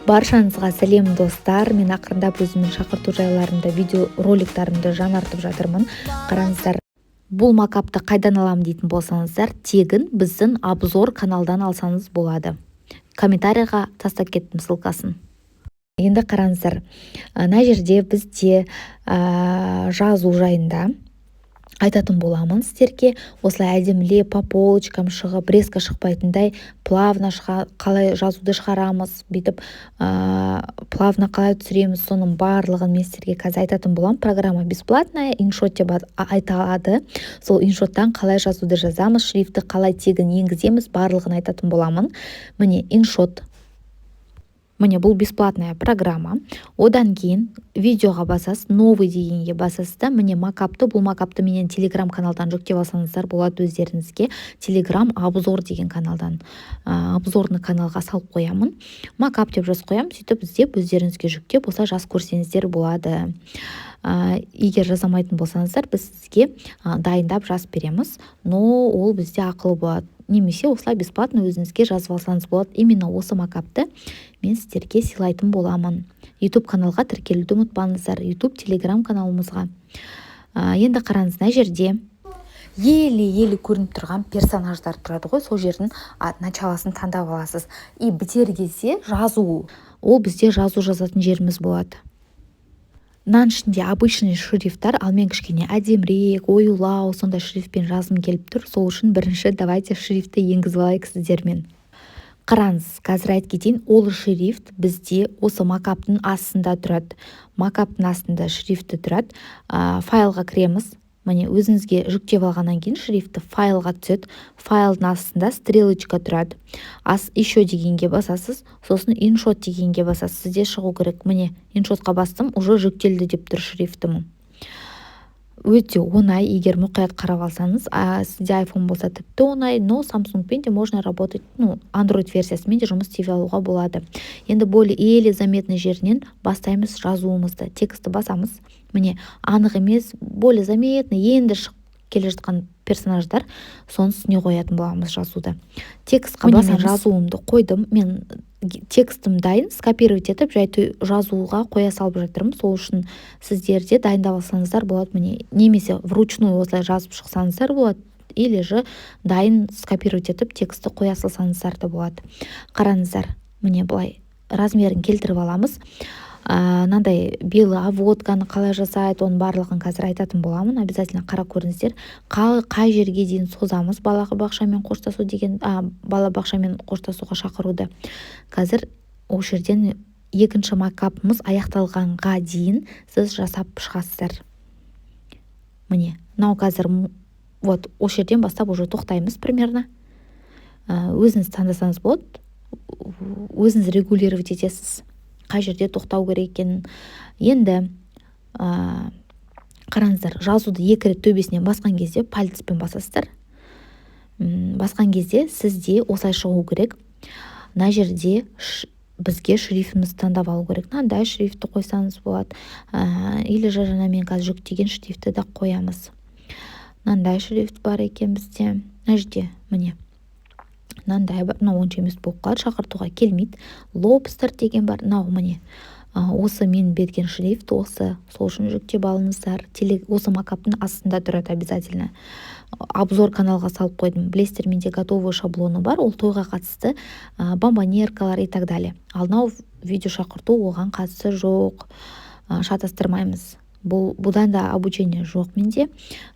Баршаңызға сәлем, достар! Мен ақырындап өзімнің шақырту жайларымды, видео роликтарымды жаңартып жатырмын. Қараңыздар, бұл мокапты қайдан аламын дейтін болсаңыздар, тегін біздің обзор каналдан алсаңыз болады. Комментарийға тастап кеттім ссылкасын. Енді қараңыздар, мына жерде бізде жазу жайында айтатын боламын сіздерге. Осылай әдемілеп, по полочкам шығып, резко шықпайтындай, плавно қалай жазуды шығарамыз, бүйтіп плавно қалай түсіреміз, соның барлығын мен сіздерге қазір айтатын боламын. Программа бесплатная, InShot деп айталады. Сол InShot тан қалай жазуды жазамыз, шрифті қалай тегін енгіземіз, барлығын айтатын боламын. Міне, InShot, міне, бұл бесплатная программа. Одан кейін видеоға басасыз, «Новый» дегенге басасыз да, міне, мокапты, бұл мокапты менен Телеграм каналдан жүктеп алсаңыздар болады өздеріңізге. Телеграм обзор деген каналдан, обзорный каналға салып қоямын. «Мокап» деп жазып қоямын. Сөйтіп іздеп, өздеріңізге жүктеп, осылай жазып көрсеңіздер болады. Егер жаза алмайтын болсаңыздар, біз сізге дайындап жазып береміз, но ол бізде ақылы болады. Немесе осылай бесплатно өзіңізге жазып алсаңыз болады. Именно осы мокапты мен сіздерге сыйлайтын боламын. YouTube каналға тіркелуді ұмытпаңыздар, YouTube, Телеграм каналымызға. Енді қараңыз, мына жерде еле-еле көрініп тұрған персонаждар тұрады ғой, сол жердің началосын таңдап аласыз. И бітер кезде жазу, ол бізде жазу жазатын жеріміз болады. Мынаның ішінде обычный шрифттар, ал мен кішкене әдемірек, оюлау, сондай шрифтпен жазғым келіп тұр. Сол үшін бірінші давайте шрифтті енгізіп алайық сіздермен. Қараңыз, қазір айтып кетейін. Ол шрифт бізде осы мокаптың астында тұрады. Мокаптың астында шрифті тұрады. Файлға кіреміз. Міне, өзіңізге жүктеп алғаннан кейін шрифті файлға түседі. Файлдың астында стрелочка тұрады. «Еще» дегенге басасыз, сосын «InShot» дегенге басасыз. Сізде шығу керек. Міне, InShot қа бастым, уже жүктелді деп тұр шрифтім. Өте оңай, егер мұқият қарап алсаңыз. А сізде iPhone болса, тіпті оңай, но Samsung-пен де можно работать, ну, Android версиясымен де жұмыс істей алуға болады. Енді более еле заметный жерінен бастаймыз жазуымызды. Текстті басамыз. Міне, анық емес, более заметный, енді шығып келе жатқан персонаждар, соның үстіне қоятын боламыз жазуды. Текстқа басамыз. Жазуымды қойдым. Мен текстім дайын, скопировать етіп, жай жазуға қоя салып жатырмын. Сол үшін сіздер де дайындап алсаңыздар болады. Міне, немесе вручную осылай жазып шықсаңыздар болады, или же дайын скопировать етіп, текстті қоя салсаңыздар да болады. Қараңыздар, міне, былай размерін келтіріп аламыз. Мынандай белый обводканы қалай жасайды, оның барлығын қазір айтатын боламын. Обязательно қарап көріңіздер. Қай жерге дейін созамыз бала бақшамен қоштасу деген, бала бақшамен қоштасуға шақыруды? Қазір осы жерден екінші мокапымыз аяқталғанға дейін сіз жасап шығасыздар. Міне, мынау қазір, вот, осы жерден бастап уже тоқтаймыз примерно. Өзіңіз таңдасаңыз болады, өзіңіз регулировать етесіз қай жерде тоқтау керек екенін. Енді қараңыздар, жазуды екі рет төбесінен басқан кезде, пальцпен басасыздар, басқан кезде сізде осылай шығу керек. Мына жерде бізге шрифтімізді таңдап алу керек. Мынандай шрифтті қойсаңыз болады, или же жаңа мен қазір жүктеген шрифтті да қоямыз. Мынандай шрифт бар екен бізде мына жерде. Міне, мынандай бар. Мынау онша емес болып қалады, шақыртуға келмейді. Лобстер деген бар. Мынау, міне, осы мен берген шрифт осы. Сол үшін жүктеп алыңыздар. Осы мокаптың астында тұрады обязательно. Обзор каналға салып қойдым. Білесіздер, менде готовый шаблоны бар, ол тойға қатысты, бомбонеркалар и так далее. Ал мынау видео шақырту, оған қатысы жоқ, шатастырмаймыз. Бұл, бұдан да обучение жоқ менде.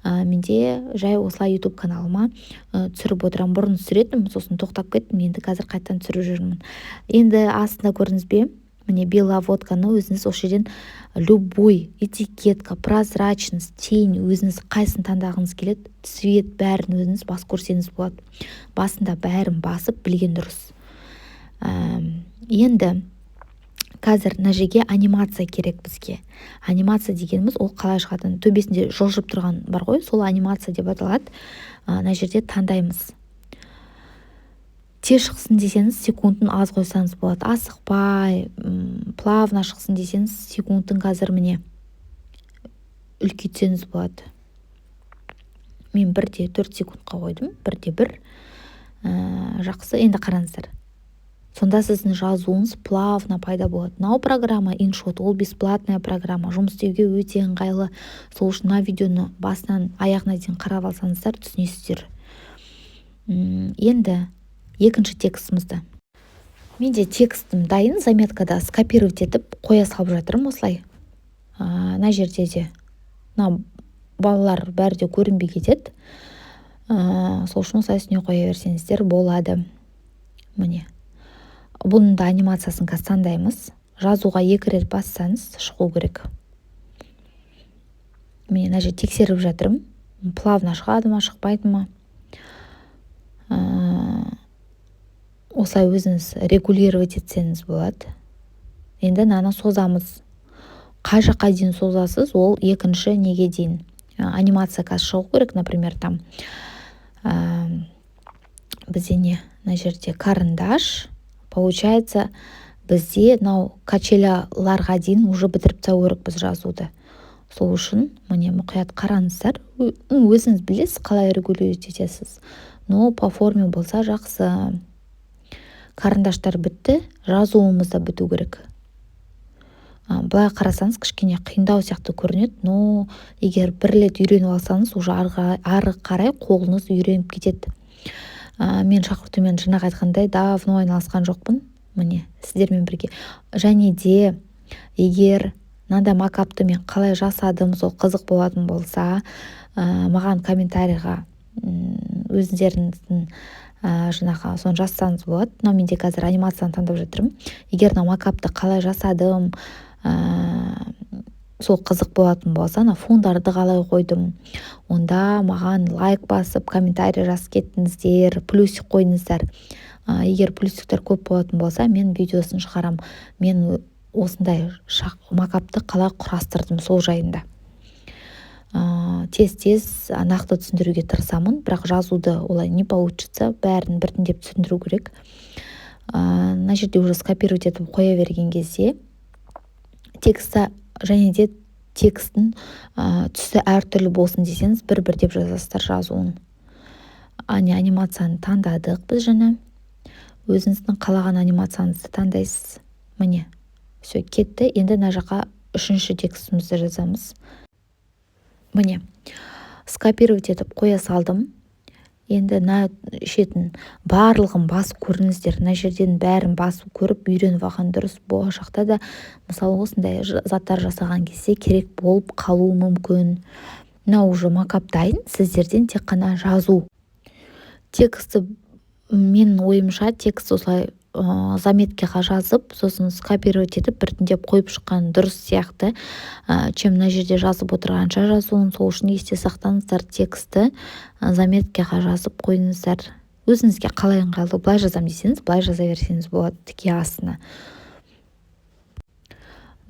Менде жай осылай YouTube каналыма түсіріп отырамын. Бұрын түсіретінмін, сосын тоқтап кеттім, енді қазір қайтадан түсіріп жүрмін. Енді астында көрдіңіз бе? Міне, белый обводканы өзіңіз осы жерден любой, этикетка, прозрачность, тень, өзіңіз қайсысын таңдағыңыз келеді, цвет, бәрін өзіңіз басып көрсеңіз болады. Басында бәрін басып білген дұрыс. Енді қазір мына жерге анимация керек бізге. Анимация дегеніміз ол қалай шығады? Төбесінде жылжып тұрған бар ғой, сол анимация деп аталады. Мына жерде таңдаймыз. Тез шықсын десеңіз, секундын аз қойсаңыз болады. Асықпай, плавно шықсын десеңіз, секундын қазір, міне, үлкейтсеңіз болады. Мен 1,4 секундқа қойдым, 1,1. Жақсы, енді қараңыздар. Сонда сіздің жазуыңыз плавно пайда болады. Мынау программа InShot, ол бесплатная программа, жұмыс істеуге өте ыңғайлы. Сол үшін мына видеоны басынан аяғына дейін қарап алсаңыздар, түсінесіздер. Енді екінші текстімізді, менде текстім дайын, заметкада скопировать етіп қоя салып жатырмын осылай. Мына жерде де мына балалар бәрі де көрінбей кетеді, сол үшін осылай үстіне қоя берсеңіздер болады. Міне, бұның да анимациясын қазір таңдаймыз. Жазуға екі рет бассаңыз, шығу керек. Міне, мына жерде тексеріп жатырмын, плавно шығады ма, шықпайды ма. Осылай өзіңіз регулировать етсеңіз болады. Енді мынаны созамыз. Қай жаққа дейін созасыз? Ол екінші неге дейін анимация қазір шығу керек. Например, там бізде не, мына жерде карандаш, получается, бізде мынау качеляларға дейін уже бітіріп тастау керекпіз жазуды. Сол үшін, міне, мұқият қараңыздар. Өзіңіз білесіз, қалай регулировать етесіз, но по форме болса жақсы. Карандаштар бітті, жазуымыз да біту керек. Былай қарасаңыз, кішкене қиындау сияқты көрінеді, но егер бір рет үйреніп алсаңыз, уже ары қарай қолыңыз үйреніп кетеді. Мен шақыртумен, жаңағы айтқандай, давно айналысқан жоқпын. Міне, сіздермен бірге. Және де егер мынандай мокапты мен қалай жасадым, сол қызық болатын болса, маған комментарийға өздеріңіздің жаңағы соны жазсаңыз болады. Мынау менде қазір анимацияны таңдап жатырмын. Егер мына мокапты қалай жасадым, сол қызық болатын болса, ана фондарды қалай қойдым, онда маған лайк басып, комментарий жазып кеттіңіздер, плюсик қойыңыздар. Егер плюсиктер көп болатын болса, мен видеосын шығарам, мен осындай мокапты қалай құрастырдым, сол жайында тез тез нақты түсіндіруге тырысамын. Бірақ жазуды олай не получится, бәрін біртіндеп түсіндіру керек. Мына жерде уже скопировать етіп қоя берген кезде текстті, және де тексттің түсі әртүрлі болсын десеңіз, бір бірдеп жазасыздар жазуын. Ане, анимацияны таңдадық біз жаңа. Өзіңіздің қалаған анимацияңызды таңдайсыз. Міне, все, кетті. Енді мына жаққа үшінші текстімізді жазамыз. Міне, скопировать етіп қоя салдым. Енді мына шетін барлығын басып көріңіздер. Мына жерден бәрін басып көріп, үйреніп алған дұрыс. Болашақта да, мысалы, осындай заттар жасаған кезде керек болып қалуы мүмкін. Мынау уже мокап дайын, сіздерден тек қана жазу тексті. Менің ойымша, текст осылай заметкаға жазып, сосын скопировать етіп, біртіндеп қойып шыққан дұрыс сияқты, чем мына жерде жазып отырғанша жазуын. Сол үшін есте сақтаңыздар, текстті заметкаға жазып қойыңыздар. Өзіңізге қалай ыңғайлы, былай жазамын десеңіз, былай жаза берсеңіз болады тіке астына.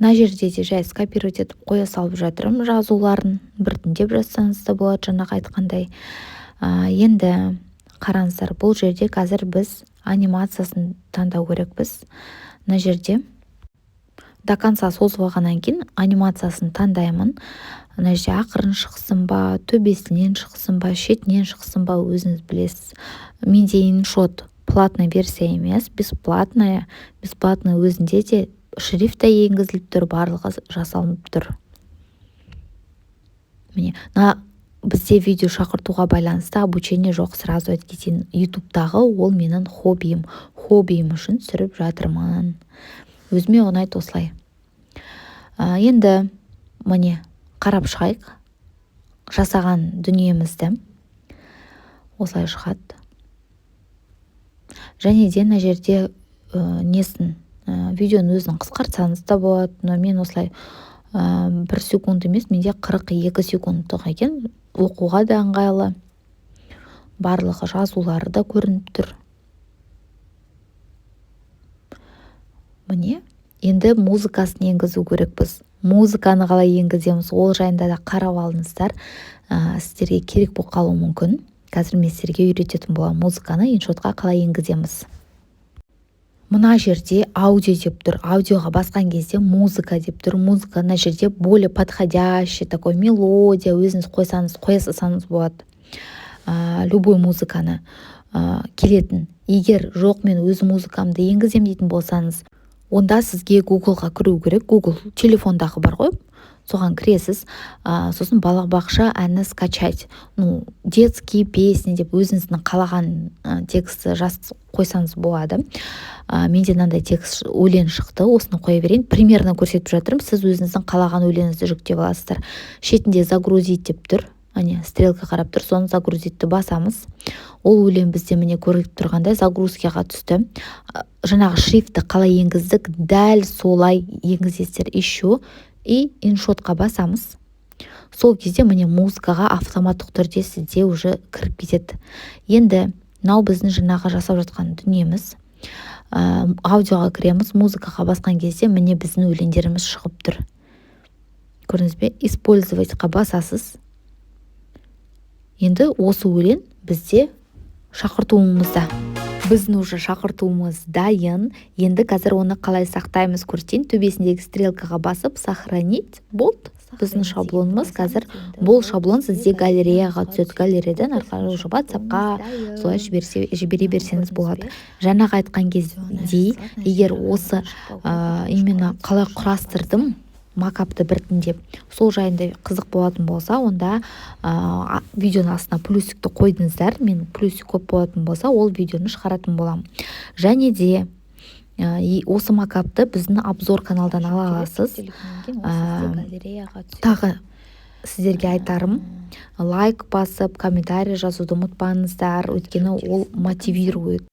Мына жерде де жай скопировать етіп қоя салып жатырмын жазуларын. Біртіндеп жазсаңыз да болады, жаңағы айтқандай. Енді қараңыздар, бұл жерде қазір біз анимациясын таңдау керекпіз. Мына жерде до конца созып алғаннан кейін анимациясын таңдаймын. Мына жерде ақырын шықсын ба, төбесінен шықсын ба, шетінен шықсын ба, өзіңіз білесіз. Менде InShot платный версия емес, бесплатная. Бесплатный өзінде де шрифт та енгізіліп тұр, барлығы жасалынып тұр. Міне, мына бізде видео шақыртуға байланысты обучение жоқ, сразу айтып кетейін. Ютубтағы ол менің хоббиім, хоббиім үшін түсіріп жатырмын, өзіме ұнайды осылай. Енді, міне, қарап шығайық жасаған дүниемізді. Осылай шығады. Және де мына жерде несін, видеоның өзін қысқартсаңыз да болады. Но мен осылай, 1 секунд емес, менде 42 секундтық екен, оқуға да ыңғайлы, барлығы жазулары да көрініп тұр. Міне, енді музыкасын енгізу керекпіз. Музыканы қалай енгіземіз, ол жайында да қарап алыңыздар, сіздерге керек болып қалуы мүмкін. Қазір мен сіздерге үйрететін боламын, музыканы InShot қа қалай енгіземіз. Мына жерде «Аудио» деп тұр. Аудиоға басқан кезде «Музыка» деп тұр. Музыка мына жерде более подходящий такой мелодия, өзіңіз қойсаңыз, қоя салсаңыз болады любой музыканы. Келетін. Егер жоқ, мен өз музыкамды енгіземін дейтін болсаңыз, онда сізге Гуглға кіру керек. Гугл телефондағы бар ғой, соған кіресіз. Сосын «балабақша әні скачать», ну, «детские песни» деп өзіңіздің қалаған текстті жазып қойсаңыз болады. Менде мынандай текст, өлең шықты, осыны қоя берейін, примерно көрсетіп жатырмын. Сіз өзіңіздің қалаған өлеңіңізді жүктеп аласыздар. Шетінде «загрузить» деп тұр, әне, стрелка қарап тұр, соны «загрузить» ті басамыз. Ол өлең бізде, міне, көрініп тұрғандай, загрузка ға түсті. Жаңағы шрифтті қалай енгіздік, дәл солай енгізесіздер. Еще и InShot қа басамыз. Сол кезде, міне, музыкаға автоматтық түрде сізде уже кіріп кетеді. Енді мынау біздің жаңағы жасап жатқан дүниеміз. Аудиоға кіреміз, музыкаға басқан кезде, міне, біздің өлеңдеріміз шығып тұр, көрдіңіз бе? «Использовать» қа басасыз. Енді осы өлең бізде шақыртуымызда, біздің уже шақыртуымыз дайын. Енді қазір оны қалай сақтаймыз, көрсетейін. Төбесіндегі стрелкаға басып, «сохранить». Болды, біздің шаблонымыз қазір. Бұл шаблон сізде галереяға түседі. Галереядан ары қарай уже Ватсапқа солай жібере берсеңіз болады. Жаңағы айтқан кездей, егер осы именно қалай құрастырдым макапты біртіндеп, сол жайында қызық болатын болса, онда видеоның астына плюсик ті қойдыңыздар. Мен плюсик көп болатын болса, ол видеоны шығаратын боламын. Және де осы макапты біздің обзор каналдан ала аласыз. Тағы сіздерге айтарым: лайк басып, комментарий жазуды ұмытпаңыздар, өйткені ол мотивирует.